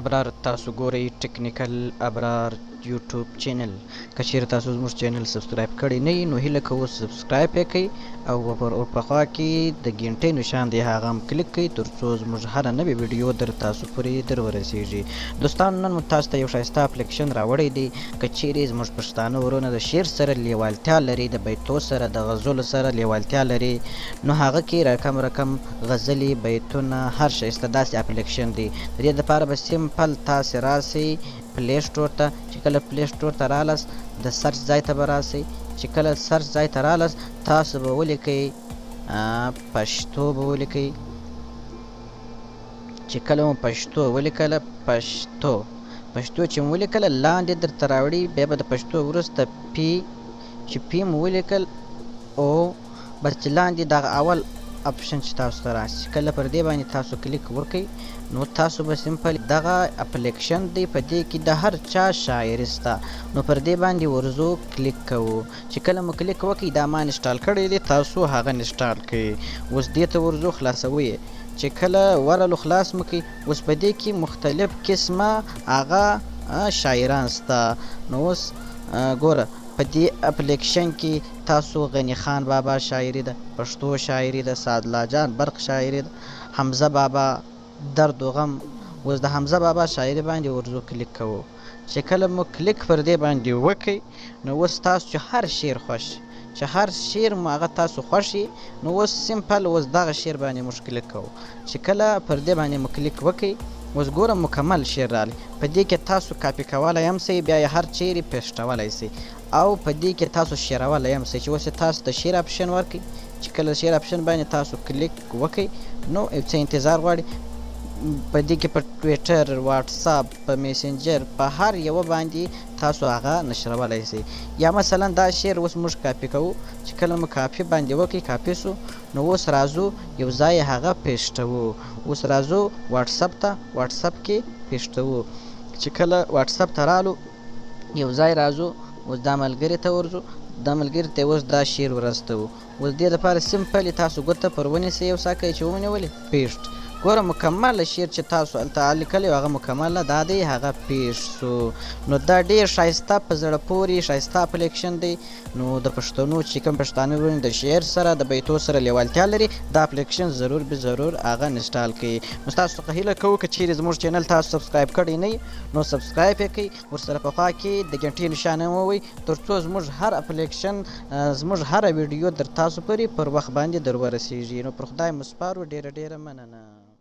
ابرار، تاسو ګورئ ټیکنیکل ابرار یوټیوب چینل. که چیرې تاسو زموږ چینل سبسکرایب کړی نه وي، نو هیله کوو سبسکرایب یې کړئ او په خوا کې د ګینټۍ نشان دی، هغه هم کلیک کړئ، تر څو زموږ هره نوې ویډیو در تاسو پورې در ورسیږي. دوستانو، نن مو تاسو ته یو ښایسته اپلیکیشن راوړی دی. که چیرې زموږ پښتانه ورونه د شعر سره لیوالتیا لري، د بیتو سره، د غزلو سره لیوالتیا لري، نو هغه کې رقم رقم غزلې، بیتونه، هر ښایسته داسې اپلیکیشن دی. د دې دپاره به simple تاسې راسئ پلی سټور ته. چې کله پلی سټور ته رالاست، د search ځای ته به راسئ. چې کله search ځای ته رالاست، تاسو به ولیکئ پښتو به ولیکئ. چې کله مو پښتو ولیکله، پښتو پښتو چې مو ولیکله، لاندې درته راوړي. بیا به د پښتو وروسته پی، چې پی مو ولیکل او بس، چې لاندې دغه اول اپشن چې تاسو ته راشي، کله پر دې باندې تاسو کلیک وکړئ، نو تاسو به simple دغه اپلیکشن دی، په دې کې د هر چا شاعري سته. نو پر دې باندې ورځو، کلیک کوو. چې کله مو کلیک وکړئ، دا ما انسټال کړی دی، تاسو هغه انسټال کړئ. اوس دې ته ورځو، خلاصوي. چې کله ورلو، خلاص مو کړئ. اوس په دې کې مختلف قسمه هغه شاعران سته. نو اوس ګوره، په دې اپلیکشن کې تاسو غني خان بابا شاعري ده، پښتو شاعري ده، سعدالله جان برق شاعري ده، حمزه بابا درد و غم. اوس د حمزه بابا شاعري باندې ورځو، کلیک کوو. چې کله مو کلیک پر دې باندې وکړئ، نو اوس تاسو چې هر شعر خوښ، چې هر شعر مو هغه تاسو خوښ، نو اوس simple اوس دغه شعر باندې موږ کلیک کوو. چې کله پر دې باندې مو کلیک وکړئ، اوس ګوره، مکمل شعر راغلی. په دې کې تاسو کاپي کولی هم سئ، بیا یې هر چیرې پیسټولی سئ او په دې کې تاسو شیرولی هم سئ. چې اوس تاسو ته share option ورکړي، چې کله share option باندې تاسو کلیک وکړئ، نو یو څه انتظار غواړي. په دې کې په ټویټر، واتساپ، په میسنجر، په هر یوه باندې تاسو هغه نشرولی سئ. یا مثلا دا شعر اوس موږ کاپي کوو. چې کله مو کاپي باندې وکړئ، کاپي سو. نو اوس راځو، یو ځای هغه پیسټوو. اوس راځو واتساپ ته، واتساپ کې پیسټوو. چې کله واتساپ ته رالو، یو ځای راځو، اوس دا ملګري ته ورځو، دا ملګري ته اوس دا شعر ورستوو. اوس دې دپاره simply تاسو ګوته پر ونیسئ، یو ساکه چې ونیولې، paste. ګوره، مکمل شعر چې تاسو هلته لیکلی، هغه مکمله دا دی، هغه paste سو. نو دا ډېر ښایسته، په زړه پورې ښایسته اپلیکشن دی. نو د پښتنو چې کوم پښتانه وروڼه د شعر سره، د بیتو سره لیوالتیا لري، دا اپلیکشن ضرور به ضرور هغه انسټال کړئ. نو ستاسو څخه هیله کوو، که چیرې زموږ چینل تاسو سبسکرایب کړی نه، نو سبسکرایب یې کړئ، ورسره په خوا کې د ګنټې نشان هم ووهئ، تر څو زموږ هر اپلیکشن، زموږ هره ویډیو در تاسو پورې پر وخت باندې در ورسیږي. نو پر خدای مو سپارو، ډېره ډېره مننه.